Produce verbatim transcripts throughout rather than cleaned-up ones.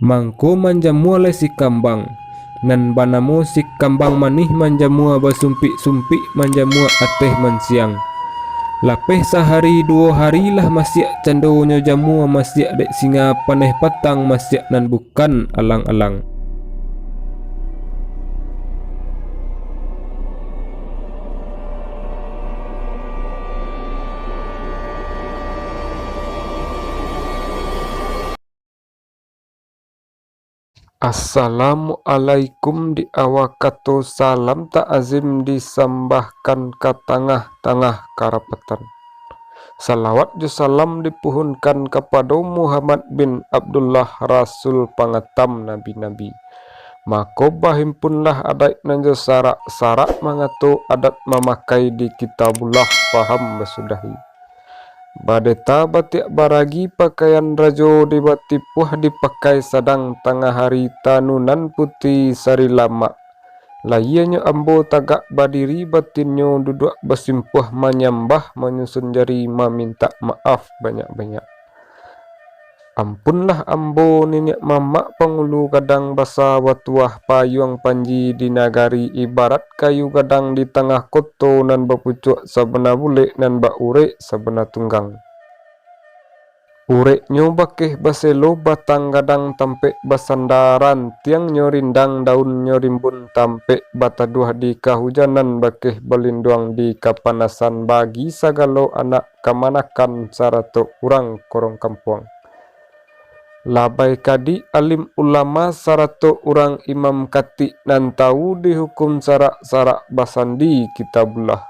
Mangko manjamua lai si kambang, nan banamo si kambang manih manjamua basumpik-sumpik manjamua ateh mansiang. Lapeh sahari duo hari lah masiak candonyo jamua masiak dek singa paneh patang masiak nan bukan alang-alang. Assalamualaikum di awa kato salam ta'azim disambahkan ka tangah-tangah karapatan. Salawat jo salam dipuhunkan kapado Muhammad bin Abdullah, Rasul pangatam nabi-nabi. Mako, bahimpunlah adaik nan jo sarak, sarak mangato adat mamakai di Kitabullah, paham basudahi. Badeta batiak baragi pakaian rajo di batipuah dipakai sadang tangah hari tanunan puti sari lamak. Lahianyo ambo tagak badiri batinnyo duduak basimpuah manyambah manyusun jari mamintak maaf banyak-banyak. Ampunlah ambo niniak mamak pangulu gadang basa batuah payuang panji di nagari ibarat kayu gadang di tangah koto nan bapucuak sabana bulek nan baurek sabana tunggang. Ureknyo bakeh baselo batang gadang tampek basanda rantiangnyo rindang daunnyo rimbun tampek bataduah di kahujanan bakeh balinduang di kapanasan bagi sagalo anak kamanakan sarato urang korong kampuang. Labai kadik alim ulama sarato urang imam katik nan tawu di hukum sarak-sarak basandi Kitabullah.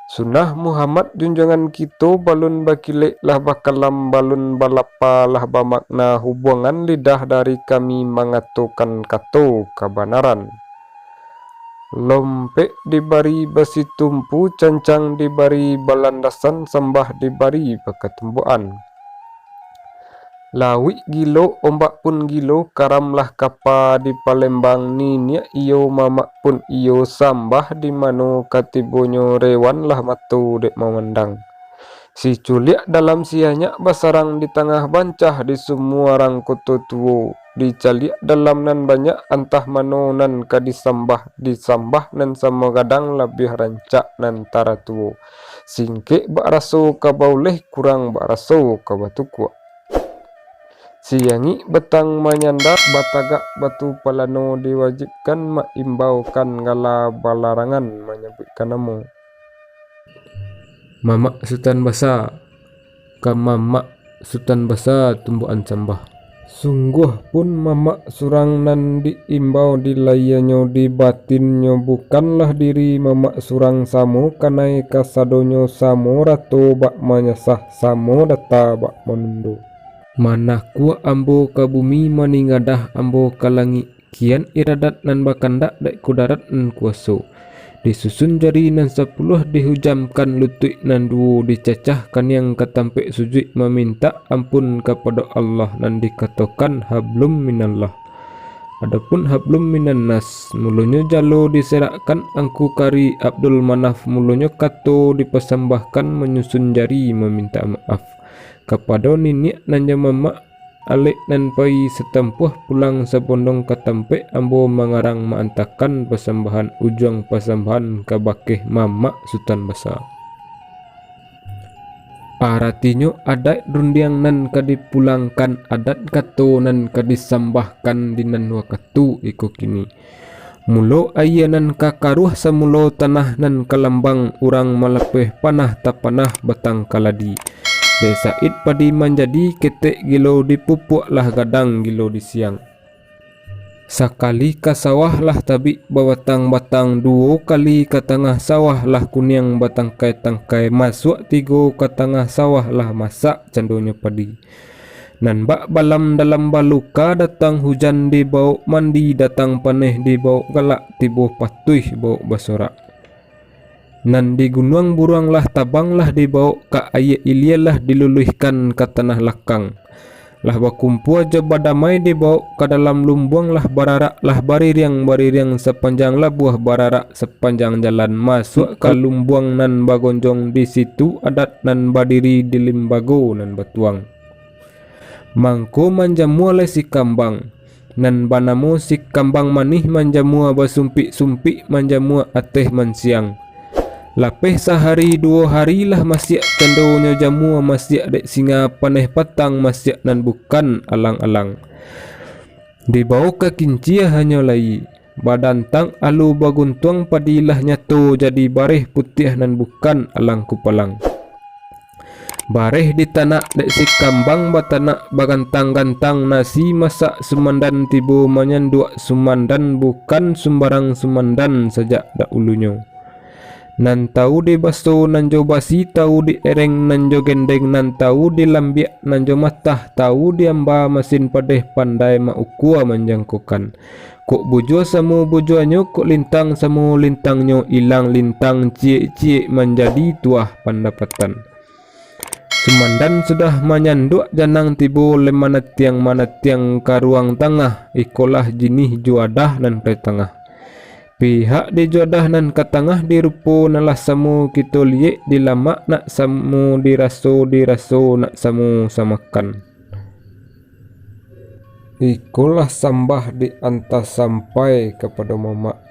Sunnah Muhammad junjuangan kito balun bakilek lah bakalam balun balapa lah bamakna hubuangan lidah dari kami mangatokan kato kabanaran. Lompek dibari basitumpu, cancang dibari balandasan, sambah dibari bakatumbuakan. Lauik gilo, ombak pun gilo, karamlah kapa di Palembang, niniak iyo, mamak pun iyo, sambah di mano ka tibonyo, rewanlah mato dek mamandang. Siculiak dalam sianyak basarang di tangah bancah di sumua rang koto tuwo, dicaliak dalam nan banyak antah mano nan ka disambah, disambah nan samo gadang labiah rancak nan taratuwo. Singkek bak raso ka bauleh, kurang bak raso ka batukuak. Siangik batang manyanda, batagak batu palano, diwajibkan maimbaukan gala balarangan manyabuikkan namo. Mamak Sutan Basa, ka Mamak Sutan Basa tumbuakan sambah. Sungguah pun mamak surang nan diimbau di lahianyo, di batinnyo bukanlah diri mamak surang, samo kanai kasadonyo, samo rato bak manyasah, samo data bak manundo. Manakuak ambo ka bumi, maningadah ambo ka langik, kian iradat nan bakandak dek kudarat nan kuwaso. Disusun jari nan sapuluah, dihujamkan lutuik nan duwo, dicacah kaniang ka tampek sujuik mamintak ampun kapado Allah nan dikatokan hablum minallah. Adopun hablum minannas, mulonyo jalo diserakkan angku kari Abdul Manaf, mulonyo kato dipasambahkan manyusun jari mamintak maaf. Kapado niniak nan jo mamak, alek nan pai satampuah pulang sabondong ka tampek ambo mangarang maantakan pasambahan ujuang pasambahan ka bakeh Mamak Sutan Basa. Aratinyo, adaik rundiang nan ka dipulangkan, adat kato nan ka disambahkan di nan wakatu iko kini. Mulo aia nan ka karuah, samulo tanah nan ka lambang, urang malapeh panah tapanah batang kaladi. Dek said padi manjadi, ketek gilo dipupuak lah gadang gilo di siang. Sakali ka sawah lah tabik babatang-batang, duwo kali ka tangah sawah lah kuniang batangkai-tangkai, masuak tigo ka tangah sawah lah masak candonyo padi. Nan bak balam dalam baluka, datang hujan dibawok mandi, datang paneh dibawok galak, tibo patuih bawok basorak. Nan di gunuang buruang lah tabang lah dibawok, ka aia ilia lah diluluihkan ka tanah lakang. Lah bakumpua jo badamai dibawok, ka dalam lumbuang lah bararak, lah baririang-baririang sapanjang labuah bararak, sapanjang jalan masuak ka lumbuang nan bagonjong, di situ adat nan badiri di limbago nan batuang. Mangko manjamua lai si kambang, nan banamo si kambang manih manjamua basumpik-sumpik manjamua ateh mansiang. Lapeh sahari duo hari lah masiak candonyo jamua masiak dek singa paneh patang masiak nan bukan alang-alang. Dibao ka kincia hanyo lai, badantang alu baguntuang padi lah nyato jadi bareh putiah nan bukan alang kupalang. Bareh ditanak dek si kambang batanak bagantang-gantang nasi masak sumandan tibo manyanduak sumandan bukan sumbarang sumandan sajak daulunyo. Nan tawu di baso nan jo basi tawu di ereng nan jo gendeng nan tawu di lambiak nan jo matah tawu di amba masin padeh pandai maukua manjangkokan. Kok bujua samo bujuanyo, kok lintang samo lintangnyo, ilang lintang ciek-ciek manjadi tuah pandapatan. Sumandan sudah manyanduak janang tibo le manatiang-manatiang ka ruang tangah, ikolah jinih juadah nan ka tangah. Pihak di juadah nan ka tangah di rupo nan lah samo kito liek di lamak nak samo di raso, di raso nak samo samakan. Ikolah sambah di anta sampai kapado mamak